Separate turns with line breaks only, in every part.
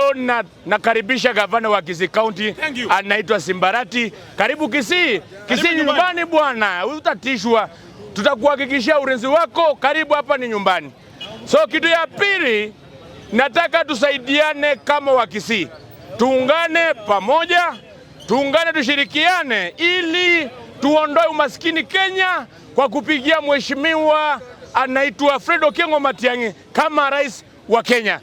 So nakaribisha gavana wa Kisii County
Thank you.
anaitwa Simba Arati. Karibu Kisii. Kisii nyumbani bwana, utatishwa. Tutakuhakikishia ulinzi wako. Karibu, hapa ni nyumbani. So kitu ya pili, nataka tusaidiane kama wa Kisii, tuungane pamoja, tuungane, tushirikiane ili tuondoe umaskini Kenya kwa kupigia mheshimiwa anaitwa Fred Okengo Matiang'i kama rais wa Kenya.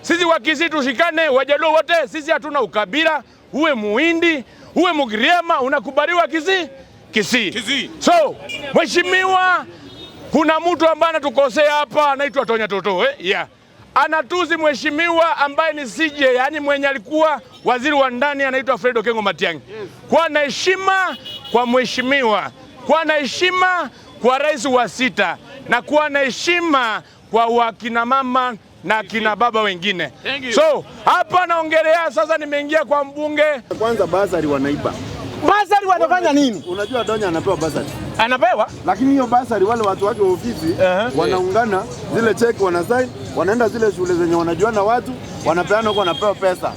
Sisi wa Kisii tushikane, Wajaluo wote, sisi hatuna ukabila, uwe Muhindi uwe Mugiriama, unakubaliwa Kisii. Kisii.
Kisii.
So mheshimiwa, kuna mtu ambaye anatukosea hapa anaitwa Tonya Toto, eh? Yeah. Anatuzi mheshimiwa ambaye ni CJ, yani mwenye alikuwa waziri wa ndani anaitwa Fred Okengo Matiang'i. Kwa na heshima kwa mheshimiwa, kwa na heshima kwa rais wa sita na kuwa na heshima kwa wakina mama na kina baba wengine.
Thank you.
So hapa naongelea sasa, nimeingia kwa mbunge.
Kwanza bursary wanaiba.
Bursary wanafanya nini?
Unajua Donya anapewa bursary.
Anapewa?
Lakini hiyo bursary wale watu wake wa ofisi wanaungana zile cheki wanasign, wanaenda zile shule zenye wanajuana watu, wanapeana huko wanapewa pesa.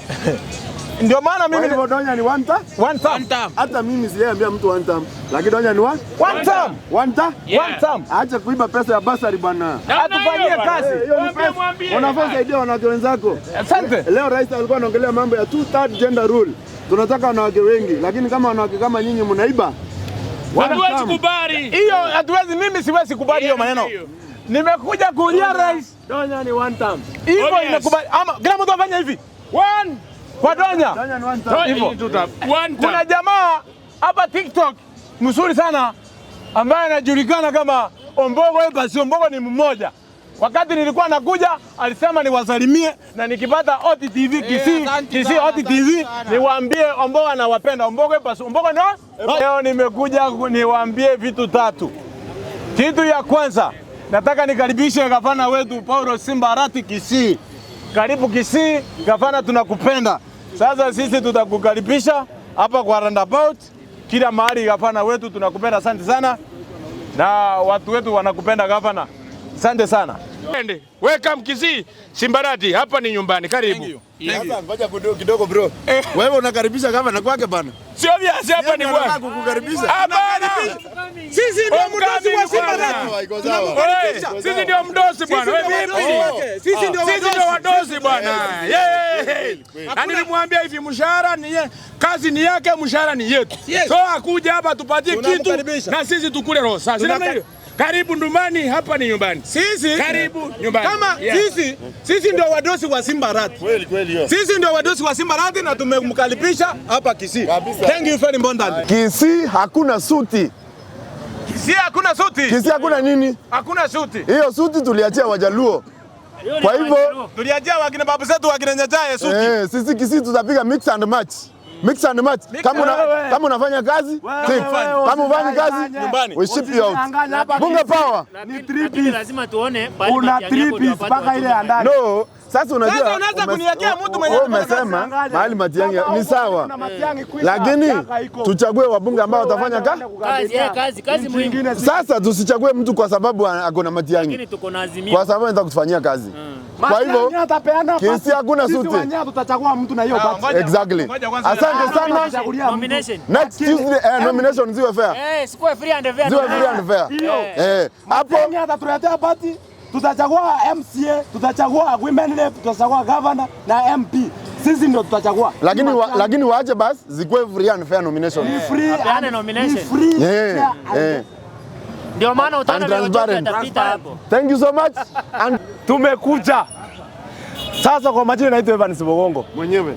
Ndio maana
Kwa
mimi
hivyo Donya ni one term.
One term.
Hata mimi sijaambia mtu one term, lakini Donya ni one
One term.
One term.
One term.
Acha kuiba pesa ya bursary bwana.
Atufanyie kazi.
Eh, hiyo ni
Mwambie,
pesa.
mwambie.
Unafaa saidia wanawake wenzako.
Asante.
Leo rais alikuwa anaongelea mambo ya two third gender rule. Tunataka wanawake wengi, lakini kama wanawake kama nyinyi mnaiba, one
Hatuwezi
term.
kubali.
Hiyo hatuwezi, mimi siwezi kubali hiyo maneno. Nimekuja kulia rais.
Donya ni one term.
Hivyo
Oh, yes.
inakubali ama kila mtu afanye hivi.
One.
Kwa Donya.
Donya ni one term.
Hivyo.
One
Kuna
term.
jamaa hapa TikTok mzuri sana ambaye anajulikana kama Ombogo Ebasi. Ombogo ni mmoja. Wakati nilikuwa nakuja alisema niwasalimie na nikipata Oti TV Kisii, Kisii Oti TV niwaambie Ombogo anawapenda. Ombogo Ebasi. Ombogo no? Leo nimekuja niwaambie vitu tatu. Kitu ya kwanza nataka nikaribishe gavana wetu Paulo Simba Arati Kisii. Karibu Kisii, gavana, tunakupenda. Sasa sisi tutakukaribisha hapa kwa roundabout, kila mahali gavana wetu tunakupenda, asante sana, na watu wetu wanakupenda gavana, asante sana.
Ende. Welcome Kisii. Simba Arati, hapa ni nyumbani. Karibu.
Sasa ngoja kidogo kidogo bro. Wewe unakaribisha gavana kwake bana.
Sio viasi hapa ni
Yeye
bwana.
anataka kukukaribisha.
Hapana.
Sisi ndio mdosi wa Simba Arati.
Iko sawa.
Wewe, sisi ndio mdosi bwana. Wewe vipi?
Sisi ndio
Sisi ndio wadosi bwana. Yeah. Na nilimwambia hivi mshahara ni kazi ni yake, mshahara ni yetu.
Yes.
So akuja hapa tupatie kitu
Tunamkaribisha.
na sisi tukule roho. Sasa
Tunaka-
hiyo. Karibu ndumani, hapa ni nyumbani.
Sisi
Karibu nyumbani.
kama
Yeah.
sisi ndio wadosi wa Simba Arati.
Kweli kweli hiyo.
Sisi ndio wadosi wa Simba Arati na tumemkaribisha hapa Kisii.
Kabisa.
Thank you very important.
Kisii hakuna suti.
Kisii hakuna suti.
Kisii hakuna nini?
Hakuna suti.
Hiyo suti tuliachia Wajaluo. Kwa hivyo
Tuliachia wakina babu zetu wakina Nyachae suti.
eh, sisi Kisii tutapiga mix and match. Mix and match. Kama unafanya kazi, tick. Kama hufanyi kazi,
Nyumbani.
we ship you out. Bunge power.
Ni
Lakini
three
lazima tuone pahali
Una
Matiang'i
three
hapo ndio
piece
wapate
mpaka ile
wajumbe.
ya ndani.
No, sasa unajua
Sasa unaanza kuniwekea mtu mwenye
wewe
anafanya
umesema mahali Matiang'i ni sawa, lakini tuchague wabunge ambao watafanya kazi.
Kazi, eh, kazi, kazi muhimu.
Sasa tusichague mtu kwa sababu ako na Matiang'i,
Lakini tuko na azimio.
kwa sababu anataka kutufanyia kazi. Kwa hivyo Kisii hakuna suti.
Wenyewe tutachagua mtu na hiyo party.
Ngoja-
Exactly.
ngoja kwanza.
Asante sana.
Nomination.
Next Tuesday nomination ziwe fair.
Eh, sikuwe free and fair.
Ziwe free and fair. Eh, hapo
Matiang'i atatuletea party, tutachagua MCA, tutachagua women rep, tutachagua governor na MP. Sisi ndio tutachagua.
lakini waache basi zikuwe free and fair nomination.
Ni free
Apeane nomination.
ni free,
Yeah,
fair and
eh.
Ndio maana utaona
And
vile Ochoki
transparent.
atapita hapo.
Thank you so much. And
Tumekuja sasa. Kwa majina naitwa Evans Bogongo.
Mwenyewe.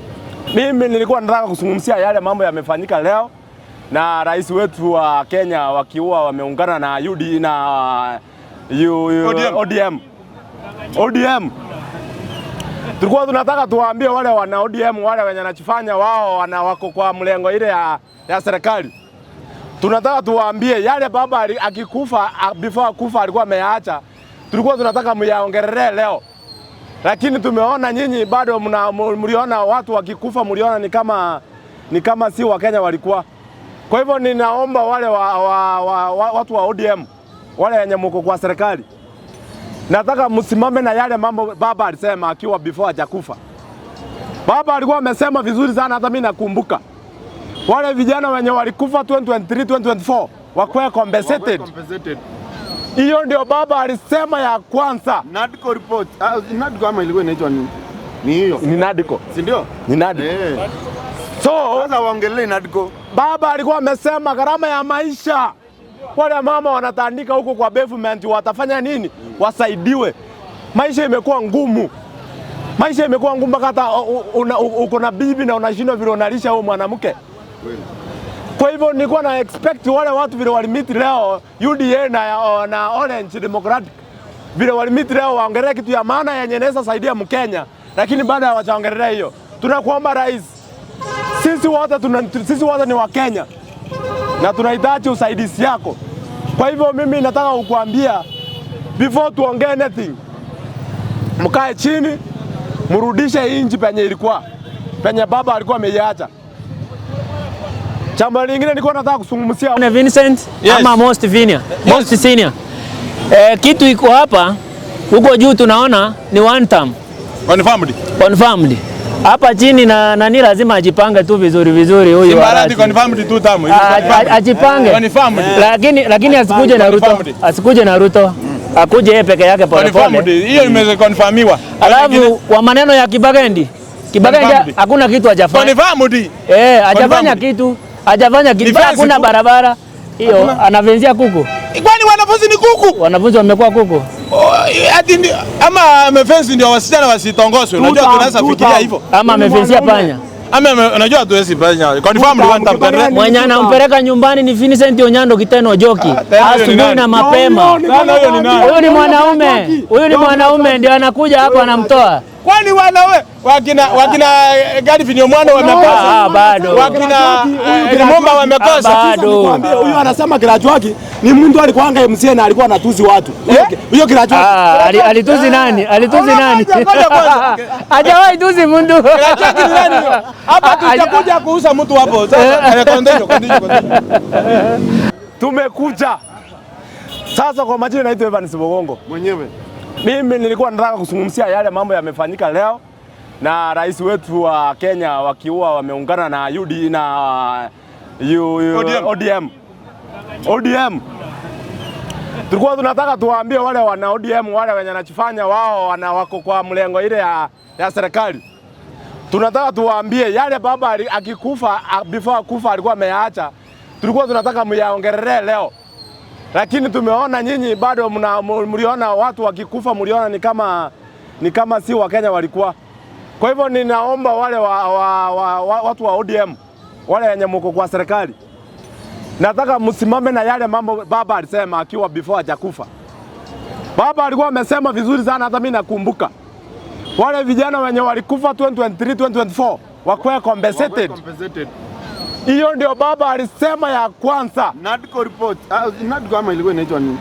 Mimi nilikuwa nataka kuzungumzia yale mambo yamefanyika leo na rais wetu wa Kenya wakiwa wameungana na UD na U,
ODM.
ODM. ODM. Tulikuwa tunataka tuwaambie wale wana ODM wale wenye wanachofanya wao wana wako kwa mlengo ile ya serikali. Tunataka tuwaambie yale baba akikufa before akufa alikuwa ameyaacha. Tulikuwa tunataka muyaongelee leo, lakini tumeona nyinyi bado mliona watu wakikufa, mliona ni kama si Wakenya walikuwa. Kwa hivyo ninaomba wale watu wa ODM wale wenye mko kwa serikali, nataka msimame na yale mambo baba alisema akiwa before hajakufa. Baba alikuwa amesema vizuri sana, hata mimi nakumbuka wale vijana wenye walikufa 2023 2024 wakuwe compensated.
Compensated.
Hiyo ndio baba alisema ya kwanza.
NADCO report. Ah, NADCO ama ilikuwa inaitwa nini? Ni hiyo.
Ni NADCO,
Si ndio?
ni NADCO.
Eh.
So
Sasa waongelee NADCO.
baba alikuwa amesema gharama ya maisha, wale mama wanatandika huko kwa pavement watafanya nini? Wasaidiwe. Maisha imekuwa ngumu, maisha imekuwa ngumu mpaka hata uko na bibi na unashindwa vile unalisha huyo mwanamke. Kwa hivyo nilikuwa na expect wale watu vile walimeet leo UDA na Orange Democratic vile walimeet leo waongelee kitu ya maana yenye inaweza saidia Mkenya, lakini bado hawajaongelea hiyo. Tunakuomba rais, sisi wote ni Wakenya na tunahitaji usaidizi yako. Kwa hivyo mimi nataka kukuambia before tuongee anything, mkae chini, mrudishe inchi penye ilikuwa, penye baba alikuwa ameiacha. Jambo lingine nilikuwa nataka kuzungumzia
Na Vincent
Yes.
ama most senior, most senior. Kitu iko hapa huko juu tunaona ni one term
Confirmed.
confirmed. Hapa chini na nani lazima ajipange tu vizuri vizuri huyu
Simbarati
Arati.
confirmed two term.
Ajipange.
Confirmed.
Lakini asikuje na Ruto.
Confirmed.
Asikuje na Ruto. Akuje yeye peke yake pole
Confirmed.
pole.
Hiyo imeconfirmiwa.
Alafu kwa maneno ya Kibagendi. Kibagendi
Confirmed.
hakuna kitu hajafanya.
Confirmed.
Eh, hajafanya
Confirmed.
kitu. Hajafanya kitu.
Ni fence
Hakuna
tu.
barabara. Hiyo anavenzia kuku.
Kwani wanafunzi ni kuku?
Wanafunzi wamekuwa kuku.
Oh, ati ama amefence ndio wasichana wasitongozwe. Unajua tunaweza fikiria hivyo.
Ama amefensia panya.
Ama unajua hatuwezi fanya. Confirmed one term.
Kibageni.
Mwenye anampeleka nyumbani ni Vincent Onyando Kiteno Joki.
Tena huyo ni
Asubuhi
nani?
na mapema.
Sana huyo ni nani?
Huyu ni mwanaume. Huyu ni mwanaume ndio anakuja hapa anamtoa.
Kwani wanawe wakina Godfrey Omwando wamekosa?
Ah, bado.
Wakina Lumumba wamekosa.
Bado.
Nikwambie, huyu anasema Kirachoki ni mtu alikuanga MCA na alikuwa anatusi watu. Huyo Kirachoki
Ah, alituzi nani? Alituzi nani?
Ngoja kwanza.
Hajawahi tuzi mtu.
Kirachoki ni nani huyo? Hapa tutakuja kuuza mtu hapo. Sasa continue, continue, continue.
Tumekuja sasa. Kwa majina naitwa Evans Bogongo.
Mwenyewe.
Mimi nilikuwa nataka kuzungumzia yale mambo yamefanyika leo na rais wetu wa Kenya wakiwa wameungana na UD na
ODM.
ODM. ODM. Tulikuwa tunataka tuwaambie wale wana ODM wale wenye wanachofanya wao wako kwa mlengo ile ya serikali. Tunataka tuwaambie yale baba akikufa before akufa alikuwa ameyaacha. Tulikuwa tunataka muyaongelee leo. Lakini tumeona nyinyi bado mliona watu wakikufa, mliona ni kama si Wakenya walikuwa. Kwa hivyo ninaomba wale watu wa ODM wale wenye mko kwa serikali, nataka msimame na yale mambo baba alisema akiwa before hajakufa. Baba alikuwa amesema vizuri sana, hata mimi nakumbuka wale vijana wenye walikufa 2023 2024 wakuwe compensated.
Compensated.
Hiyo ndio baba alisema ya kwanza.
NADCO report. Ah, NADCO ama ilikuwa inaitwa nini?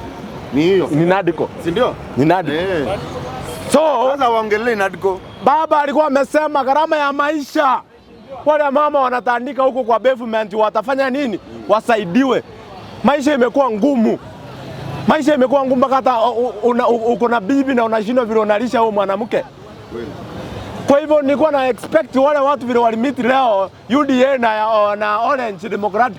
Ni hiyo.
Ni NADCO,
Si ndio?
ni NADCO.
Eh.
So
Sasa waongelee NADCO.
baba alikuwa amesema gharama ya maisha, wale mama wanatandika huko kwa pavement watafanya nini? Wasaidiwe. Maisha imekuwa ngumu, maisha imekuwa ngumu mpaka hata uko na bibi na unashindwa vile unalisha huyo mwanamke. Kwa hivyo nilikuwa na expect wale watu vile walimeet leo UDA na Orange Democratic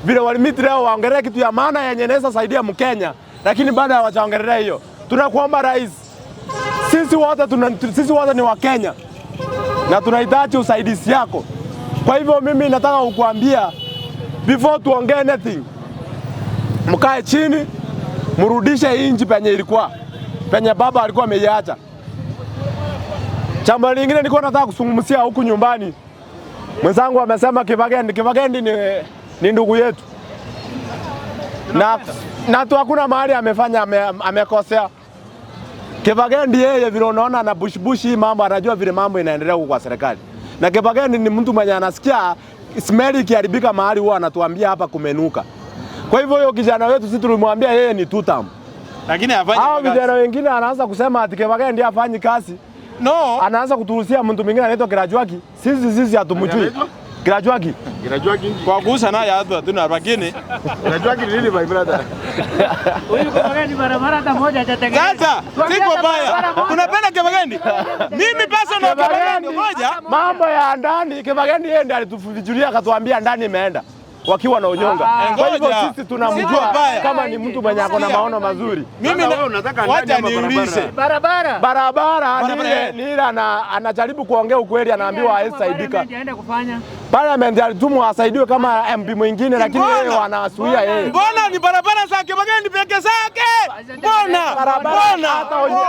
vile walimeet leo waongelee kitu ya maana yenye inaweza saidia Mkenya, lakini bado hawajaongelea hiyo. Tunakuomba rais, sisi wote ni Wakenya na tunahitaji usaidizi yako. Kwa hivyo mimi nataka kukuambia before tuongee anything, mkae chini, mrudishe inchi penye ilikuwa, penye baba alikuwa ameiacha. Jambo lingine nilikuwa nataka kuzungumzia huku nyumbani, mwenzangu amesema Kibagendi. Kibagendi ni ndugu yetu na tu hakuna mahali amefanya amekosea. Kibagendi yeye vile unaona ana bushbush hii mambo, anajua vile mambo inaendelea huku kwa serikali. Na Kibagendi ni mtu mwenye anasikia smell ikiharibika mahali huwa anatuambia hapa kumenuka. Kwa hivyo huyo kijana wetu sisi tulimwambia yeye ni tutam.
Lakini hafanyi
Hao
kazi.
vijana wengine anaanza kusema ati Kibagendi hafanyi kazi.
No.
Anaanza kutuhusia mtu mwingine anaitwa Kirajuaki. Sisi hatumjui. Kirajwaki.
Kirajwaki.
Kwa kuuza naye hatu hatuna lakini
Kirajwaki ni nini my brother?
Huyu Kibageni barabara hata moja hajatengeneza.
Sasa siko baya. Unapenda Kibageni? Mimi personal Kibageni moja.
Mambo ya ndani Kibageni yeye ndiye alitufichulia akatuambia ndani imeenda wakiwa na Onyonga. Kwa hivyo
Ngoja.
sisi tunamjua
Siko baya.
kama ni mtu mwenye ako na maono mazuri.
Mimi
Sasa wewe unataka ndani
wacha
ama barabara?
niulize.
Barabara.
Barabara ni
Barabara,
ile
eh.
ni ile anajaribu kuongea ukweli, anaambiwa hawezi saidika.
Aende kufanya.
Parliament alitumwa asaidiwe kama MP mwingine, lakini
Mbona?
yeye wanazuia yeye.
Mbona ni barabara za Kibageni peke zake? Mbona?
Barabara
Mbona?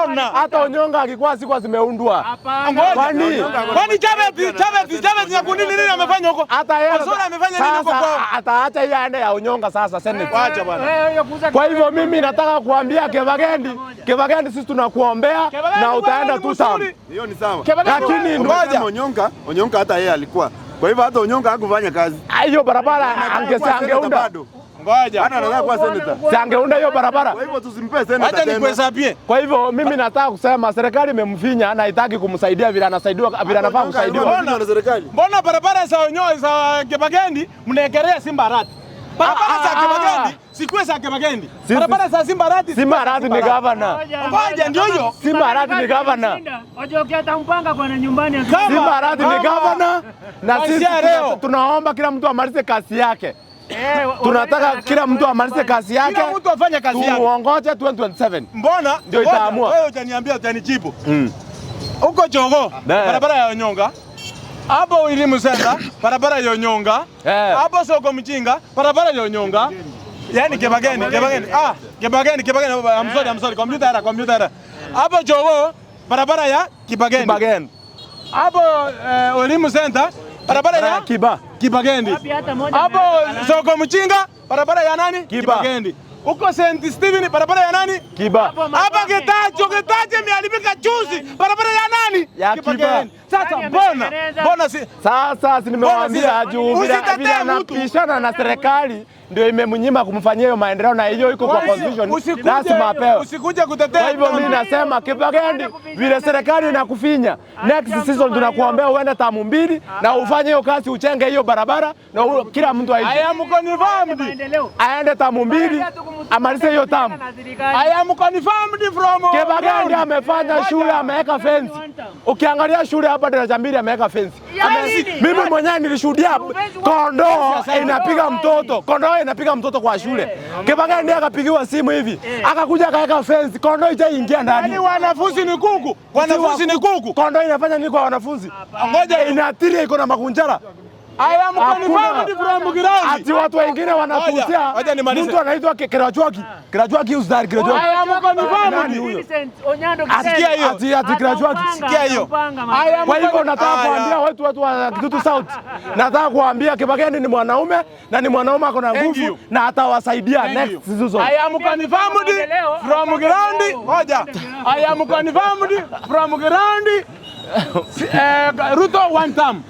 Mbona?
hata Onyonga akikuwa siku zimeundwa.
Hapana.
Ngoja.
Kwani
Kwani Chavez Nyakundi nini amefanya huko?
hata yeye
Osoro amefanya nini huko
sasa
kwao?
ataacha hiyo aende ya Onyonga sasa Senate.
Wacha bwana.
Wewe hiyo kuuza
Kwa hivyo mimi nataka kuambia Kibageni, Kibageni sisi tunakuombea
Kibageni
na utaenda
wewe ni
tu term.
mzuri.
Hiyo ni sawa.
Lakini
Ngoja.
Onyonka, Onyonka hata yeye alikuwa. Kwa hivyo hata Onyonka hakufanya kazi.
hiyo barabara
Anataka kuwa
angeunda
bado.
Ngoja.
Hata anataka kuwa senator.
si angeunda hiyo barabara.
Kwa hivyo tusimpe senator
Wacha
tena.
nikuhesabie.
Kwa hivyo mimi nataka kusema serikali imemfinya na haitaki kumsaidia vile anasaidiwa vile anafaa
Onyonka alikuwa
kusaidiwa.
amefinywa na serikali.
Mbona barabara za Onyo za Kibageni mnaekelea Simba Arati? Barabara za Kibageni sikuwe za Kibageni. Barabara za Simba Arati
Simba Arati ni governor.
Ngoja ndio hiyo.
Simba Arati ni governor.
Ojoki atampanga kwa nyumbani.
Kama-
Simba Arati ni
kama-
governor na sisi
Kuanzia leo.
tunaomba kila mtu amalize kazi yake. Tunataka kila mtu amalize kazi yake.
Kila mtu afanye kazi yake.
Tuongoje 2027.
Mbona
Ndio
ngoja,
itaamua.
Wewe utaniambia utanijibu. Huko Jogoo barabara ya Onyonga. Hapo Elimu Center barabara ya Onyonga. Hapo Soko Mjinga barabara ya Onyonga. Yaani Kibageni, Kibageni. Ah, Kibageni, Kibageni. I'm sorry, I'm sorry. Computer error, computer error. Hapo Jogoo barabara ya Kibageni.
Kibageni.
Hapo Elimu Center barabara ya
Kiba.
Kibageni.
Wapi hata moja
Hapo Soko Mjinga barabara ya nani?
Kiba.
Kibageni. Huko St. Stephen barabara ya nani?
Kiba.
Hapa Kitacho, Kitacho imeharibika juzi, barabara ya nani?
Ya
Kibageni.
Kiba.
Sasa
Nani
mbona
ametengeneza?
mbona si
Sasa si nimewaambia
Mbona
juu vile
usitetee
vile
mtu.
anapishana na serikali ndio imemnyima kumfanyia hiyo maendeleo, na hiyo iko kwa constitution, lazima apewe.
Usikuje kutetea.
Kwa hivyo mimi nasema Kibageni, vile serikali inakufinya, next season tunakuombea uende tamu mbili na ufanye hiyo kazi, uchenge hiyo barabara na kila mtu aishi.
I am confirmed.
Maendeleo.
Aende tamu mbili amalize hiyo tamu.
I am confirmed from
Kibageni amefanya shule, ameweka fence. Ukiangalia shule hapa daraja mbili ameweka fence. Mimi mwenyewe nilishuhudia kondoo inapiga mtoto, kondoo inapiga mtoto kwa shule. Kibageni akapigiwa simu hivi, akakuja akaweka fence, kondoo itaingia ndani.
Yaani wanafunzi ni kuku. Wanafunzi ni kuku.
Kondoo inafanya nini kwa wanafunzi?
Ngoja
Inaathiria, iko na makunjara.
I am confirmed from ground.
Ati watu wengine wanatutia
Ngoja nimalize.
mtu anaitwa Kirajwaki. Kirajwaki uzdari Kirajwaki.
I am confirmed.
Nani huyo?
Sikia hiyo.
Ati Kirajwaki.
Sikia hiyo. I am
Kwa hivyo nataka
Aya.
kuambia watu wa Kitutu South, nataka kuambia Kibageni ni mwanaume na ni mwanaume ako na
Thank
nguvu
you.
na atawasaidia
Thank
next
you.
season.
I am confirmed from ground. Ngoja. I am confirmed from ground. Ruto one term.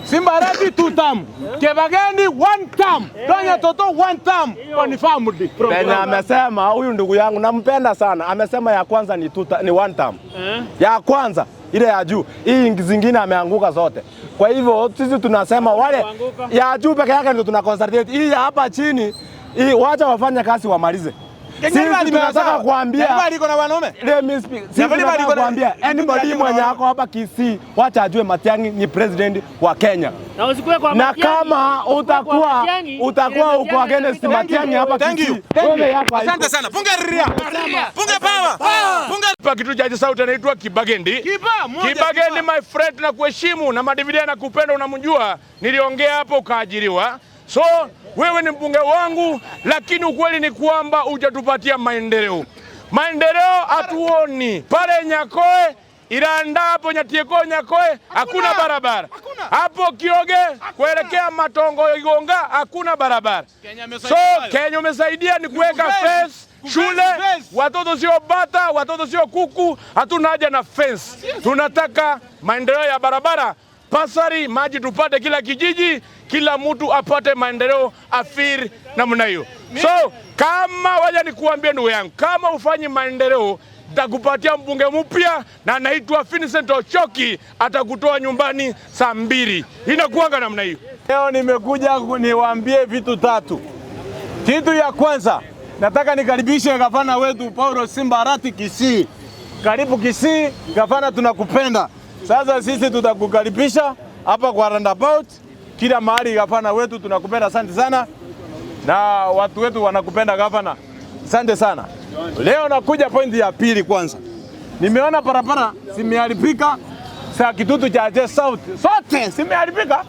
Simba Arati two term. Kibageni one term. Donya Toto one term. Confirmed from
Penye
ground.
amesema huyu ndugu yangu nampenda sana, amesema ya kwanza ni one term. Ya kwanza ile ya juu, hii zingine ameanguka zote. Kwa hivyo sisi tunasema wale ya juu peke yake ndio tuna concentrate. Hii ya hapa chini hii wacha wafanye kazi wamalize. Sisi tunataka kuambia
Nyaribari iko na wanaume.
Let me speak. Sisi
Nyaribari
tunataka
iko na-
kuambia anybody mwenye ako hapa Kisii wacha ajue Matiang'i ni president wa Kenya.
Na usikue kwa
Na
Matiang'i.
kama
Usikue kwa Matiang'i.
utakuwa uko against Matiang'i hapa
Thank you.
Kisii,
Thank
wewe
you.
yako haiko.
Asante sana. Funga ria. Funga power. Funga
Hapa kitu cha sauti anaitwa Kibagendi.
Kiba, moja,
Kibagendi
Kiba.
my friend, na kuheshimu na Madividia na kupenda, unamjua. Niliongea hapo ukaajiriwa, so wewe ni mbunge wangu, lakini ukweli ni kwamba hujatupatia maendeleo. Maendeleo hatuoni pale Nyakoe Iranda hapo Nyatieko Nyakoe hakuna barabara hapo Kioge kuelekea Matongo Igonga hakuna barabara. So Kenya umesaidia ni kuweka
Kufence.
fence shule,
Kufence.
watoto sio bata, watoto sio kuku, hatuna haja na fence. Tunataka maendeleo ya barabara, pasari, maji tupate kila kijiji, kila mtu apate maendeleo afiri namna hiyo. So kama waja nikuambie ndugu yangu, kama ufanyi maendeleo Nitakupatia mbunge mpya na anaitwa Vincent Ochoki, atakutoa nyumbani saa 2. Inakuanga namna hiyo.
Leo nimekuja niwaambie vitu tatu. Kitu ya kwanza, nataka nikaribishe gavana wetu Paulo Simba Arati Kisii. Karibu Kisii, gavana, tunakupenda. Sasa sisi tutakukaribisha hapa kwa roundabout, kila mahali gavana wetu tunakupenda, asante sana, na watu wetu wanakupenda gavana, asante sana. Leo nakuja pointi ya pili. Kwanza nimeona barabara zimeharibika za Kitutu Chache South zote zimeharibika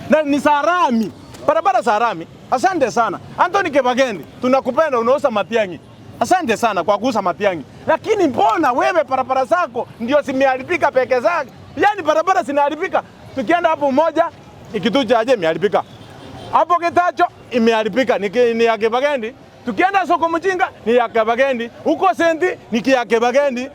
na ni za lami, barabara za lami. Asante sana Anthony Kibagendi, tunakupenda, unauza Matiang'i. Asante sana kwa kuuza Matiang'i, lakini mbona wewe barabara zako ndio zimeharibika peke zake? Yaani barabara zinaharibika, tukienda hapo moja Kitutu Chache imeharibika, hapo Kitacho imeharibika, ni ya Kibagendi. Tukienda soko Mjinga ni ya Kibagendi, huko Sendi ni ya Kibagendi.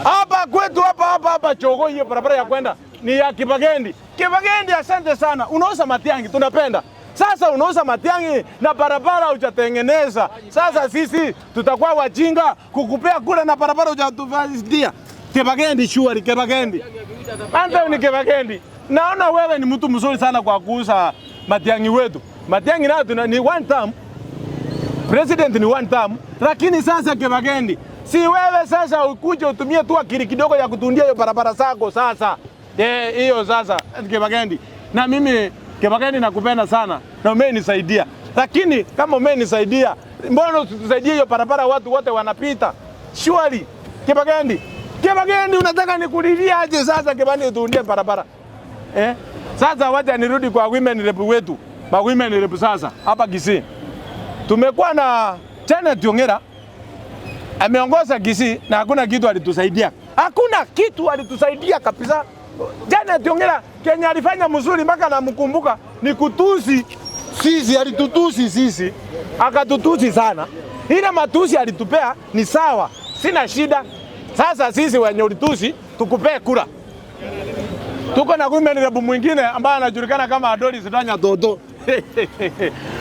Hapa kwetu hapa hapa hapa Chogo, hiyo barabara ya kwenda ni ya Kibagendi. Kibagendi, asante sana, unauza Matiang'i, tunapenda. Sasa unauza Matiang'i na barabara hujatengeneza. Sasa sisi tutakuwa wajinga kukupea kura na barabara hujatufadia? Kibagendi, surely Kibagendi. Anthony Kibagendi, naona wewe ni mtu mzuri sana kwa kuuza Matiang'i wetu. Matiang'i nayo ni one term. President ni one term, lakini sasa Kibagendi, si wewe sasa ukuje utumie tu akili kidogo ya kutundia hiyo barabara zako sasa. Hiyo sasa Kibagendi. Na mimi Kibagendi nakupenda sana na umenisaidia. Lakini kama umenisaidia, mbona usitusaidie hiyo barabara watu wote wanapita? Surely Kibagendi. Kibagendi unataka nikulilia aje sasa Kibagendi utundie barabara? Eh? Sasa wacha nirudi kwa women rep wetu. Ma women rep sasa hapa Kisii. Tumekuwa na Janet Ongera ameongoza Kisii na hakuna kitu alitusaidia. Hakuna kitu alitusaidia kabisa. Janet Ongera Kenya alifanya mzuri mpaka namkumbuka ni kutusi sisi, alitutusi sisi, akatutusi sana. Ile matusi alitupea ni sawa, sina shida. Sasa sisi wenye ulitusi tukupee kura. Tuko na women rep mwingine ambaye anajulikana kama Adolis Danya Dodo.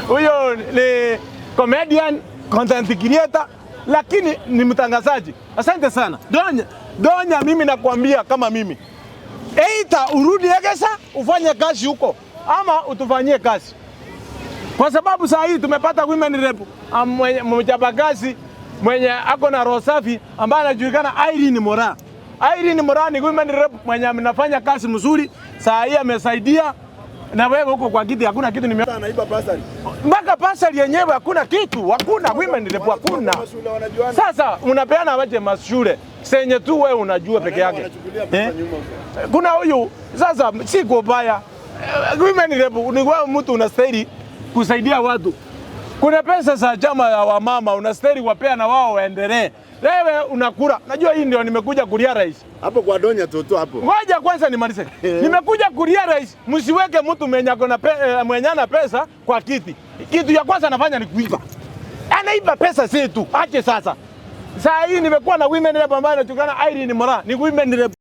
Huyo ni comedian, content creator, lakini ni mtangazaji. Asante sana. Donya, Donya, mimi nakwambia kama mimi. Either urudi Egesa ufanye kazi huko ama utufanyie kazi. Kwa sababu saa hii tumepata women rep mchapakazi mwenye ako na roho safi ambaye anajulikana Irene Mora. Irene Mora ni women rep mwenye anafanya kazi mzuri, saa hii amesaidia na wewe huko kwa kiti hakuna kitu nime
Anaiba bursary.
Mpaka bursary yenyewe hakuna kitu, hakuna women rep, hakuna.
Mashule wanajuana.
Sasa unapeana waje mashule senye tu wewe unajua peke yake.
Wanachukulia pesa
Eh?
nyuma huko.
Kuna huyu sasa, si kwa ubaya. Women rep ni wewe mtu unastahili kusaidia watu. Kuna pesa za chama ya wamama unastahili wapea na wao waendelee. Wewe unakula. Najua hii ndio nimekuja kurealize.
Hapo kwa Donya Toto hapo.
Ngoja kwanza nimalize. Nimekuja kurealize msiweke mtu mwenye ako na mwenye ana pesa kwa kiti. Kitu ya kwanza anafanya ni kuiba. Anaiba pesa zetu. Ache sasa. Saa hii nimekuwa na women rep ambaye anajulikana Irene Mora, ni women rep.